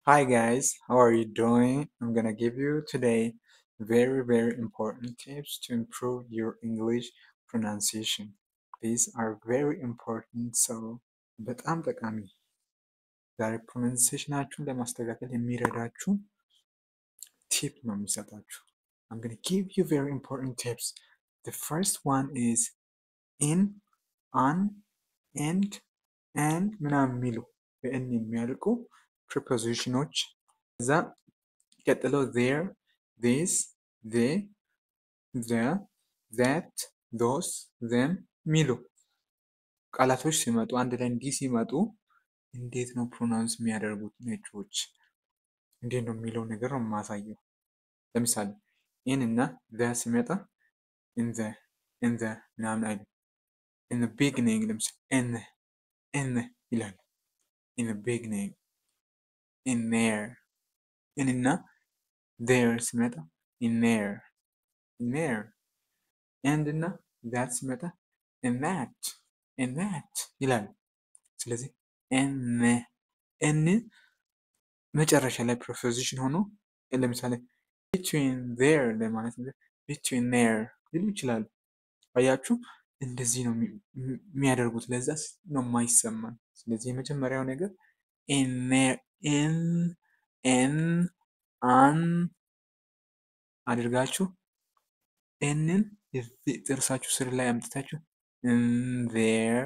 Hi guys, how are you doing? I'm gonna give you today very very important tips to improve your English pronunciation. These are very important, so በጣም ጠቃሚ፣ ዛሬ pronunciation ኣችሁን ለማስተካከል የሚረዳችሁ tip ነው የሚሰጣችሁ። I'm gonna give you very important tips. The first one is in, on, and, and ምናምን የሚሉ በ n የሚያልቁ preposition ኦች፣ እዛ ቀጥለው there, this, they, the, that, those, them የሚሉ ቃላቶች ሲመጡ፣ አንድ ላይ እንዲህ ሲመጡ እንዴት ነው pronounce የሚያደርጉት ነጮች፣ እንዴት ነው የሚለው ነገር ነው የማሳየው። ለምሳሌ in እና the ሲመጣ in the፣ in the ምናምን አይሉም። In the beginning ለምሳሌ in፣ in ይላሉ። In the beginning, in there። In እና there ሲመጣ in there, in there። And እና that ሲመጣ in that, in that ይላሉ። ስለዚህ n n መጨረሻ ላይ preposition ሆኖ ለምሳሌ between there ለማለት between there ሊሉ ይችላሉ። አያችሁ፣ እንደዚህ ነው የሚያደርጉት። ለዛ ነው የማይሰማን። ስለዚህ የመጀመሪያው ነገር in, in, n, on አድርጋችሁ n ን ጥርሳችሁ ስር ላይ አምጥታችሁ in there,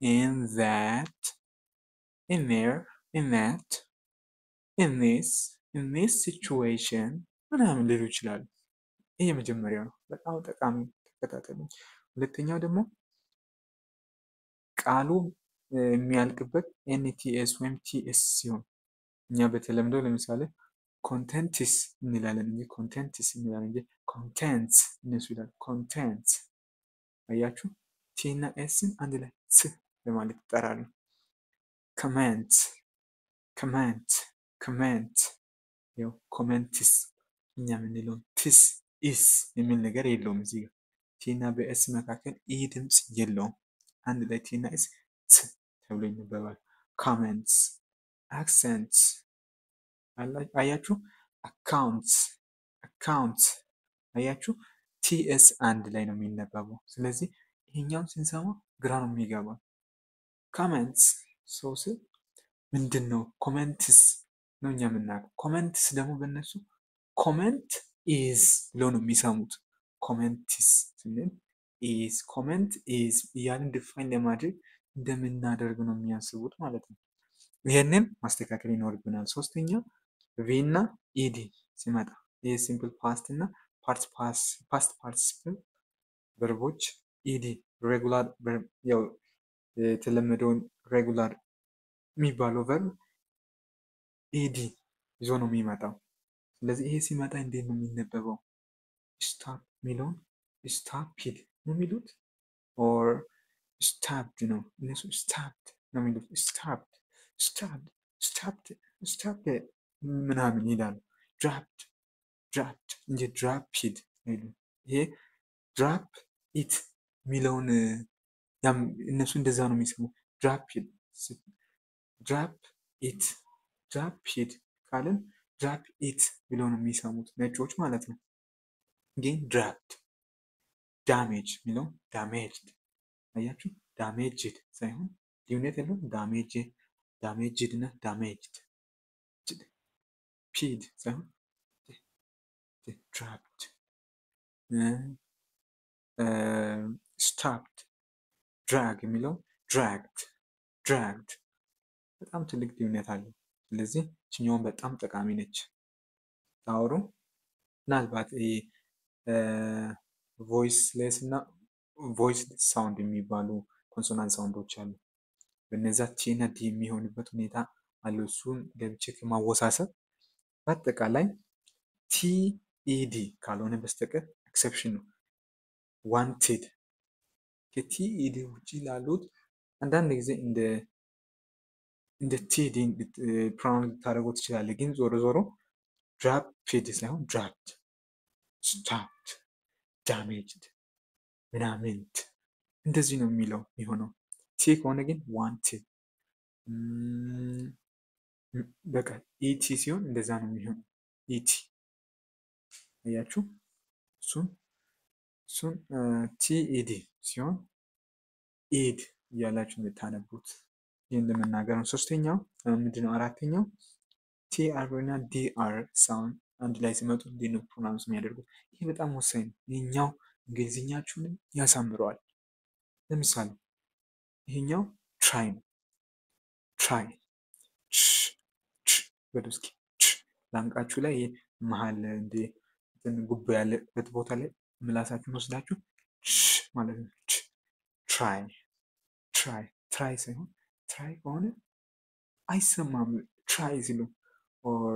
in that, in there, in that, in this, in this situation ምናምን ሊሉ ይችላሉ። ይህ የመጀመሪያው ነው። በጣም ጠቃሚ፣ ተከታተሉኝ። ሁለተኛው ደግሞ ቃሉ የሚያልቅበት nts ወይም ts ሲሆን፣ እኛ በተለምዶ ለምሳሌ contents እንላለን እንጂ፣ contents እንላለን እንጂ contents እነሱ ይላሉ። Contents፣ አያችሁ፣ t እና s ን አንድ ላይ ስ በማለት ይጠራሉ። Comment, comment, comment፣ ያው comments እኛ የምንለውን ts is የሚል ነገር የለውም። እዚህ ጋር t እና በ s መካከል ኢ ድምፅ የለውም። አንድ ላይ t እና s ት ተብሎ ይነበባል። Comments, accents፣ አያችሁ፣ accounts, accounts፣ አያችሁ፣ ts አንድ ላይ ነው የሚነበበው። ስለዚህ ይሄኛውን ስንሰማ ግራ ነው የሚገባው። Comments ሰው ስል ምንድን ነው? Comments ነው እኛ የምናውቀው። Comments ደግሞ በእነሱ comment is ብለው ነው የሚሰሙት። Comments ስንል is፣ comment is እያልን define ለማድረግ እንደምናደርግ ነው የሚያስቡት ማለት ነው። ይህንን ማስተካከል ይኖርብናል። ሶስተኛ v እና ed ሲመጣ፣ ይህ simple past እና past participle verb ኦች ed፣ regular፣ ያው የተለመደውን regular የሚባለው verb ed ይዞ ነው የሚመጣው። ስለዚህ ይሄ ሲመጣ እንዴት ነው የሚነበበው? Stop የሚለውን stopped ነው የሚሉት or stopped ነው? እነሱ stopped ነው የሚሉት። Stopped, stopped, stopped, stopped ምናምን ይላሉ። Dropped, dropped እንጂ dropped አይሉም። ይሄ drop it የሚለውን እነሱ እንደዛ ነው የሚሰሙ። Drop, drop it, drop it ካልን drop it ብለው ነው የሚሰሙት ነጮች ማለት ነው። ግን dropped። Damage የሚለው damaged፣ አያችሁ፣ damaged ሳይሆን ልዩነት የለውም። Damage, damaged እና damaged፣ ፒድ ሳይሆን dropped፣ stopped፣ drag የሚለው dragged, dragged፣ በጣም ትልቅ ልዩነት አለው። ስለዚህ ይችኛውን በጣም ጠቃሚ ነች። ታወሩ ምናልባት voiceless እና voiced sound የሚባሉ consonant sound ኦች አሉ። በነዛ t እና d የሚሆንበት ሁኔታ አለ። እሱን ገብቼ ከማወሳሰብ በአጠቃላይ t ed ካልሆነ በስተቀር exception ነው። Wanted፣ ከ t ed ውጭ ላሉት አንዳንድ ጊዜ እንደ t d pronounce ልታደርገው ትችላለህ። ግን ዞሮ ዞሮ dropped ሳይሆን dropped፣ stopped፣ damaged ምናምንት እንደዚህ ነው የሚለው የሚሆነው። T ከሆነ ግን wanted በቃ ET ሲሆን እንደዛ ነው የሚሆነው። ET አያችሁ፣ እሱን TED ሲሆን ኢድ እያላችሁ የምታነቡት ይህን ለመናገር ነው። ሶስተኛው ምንድነው? አራተኛው TR እና DR sound አንድ ላይ ሲመጡ እንዴት ነው pronounce የሚያደርጉት? ይህ በጣም ወሳኝ ነው። ይህኛው እንግሊዝኛችሁንም ያሳምረዋል። ለምሳሌ ይሄኛው try ነው። Try በሉ እስኪ ላንቃችሁ ላይ መሀል እንደ ጉቦ ያለበት ቦታ ላይ ምላሳችሁን ወስዳችሁ ማለት ነው። Try try try ሳይሆን try ከሆነ አይሰማም። Try ሲሉ or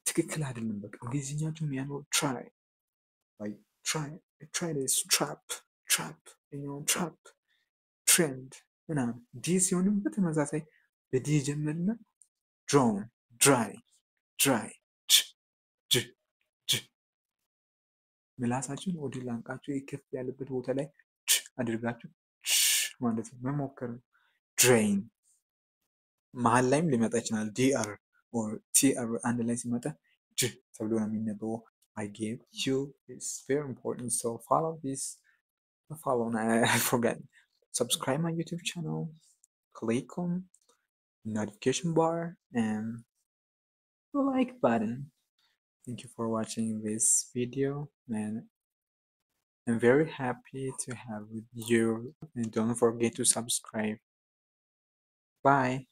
ትክክል አይደለም። በቃ እንግሊዝኛችሁ የሚያምረው try try try trap trap trap trend ምናምን። D ሲሆንም በተመሳሳይ በ D ጀምርና drown dry dry ጅ ጅ ምላሳችሁን ወደ ላንቃችሁ ከፍ ያለበት ቦታ ላይ ች አድርጋችሁ ች ማለት ነው መሞከር ነው። Drain መሀል ላይም ሊመጣ ይችላል። DR or TR አንድ ላይ ሲመጣ ጅ ተብሎ ነው የሚነበበው። I gave you, it's very important, so follow this, follow, I forgot, subscribe my YouTube channel, click on notification bar and the like button. Thank you for watching this video and I'm very happy to have with you, and don't forget to subscribe. Bye.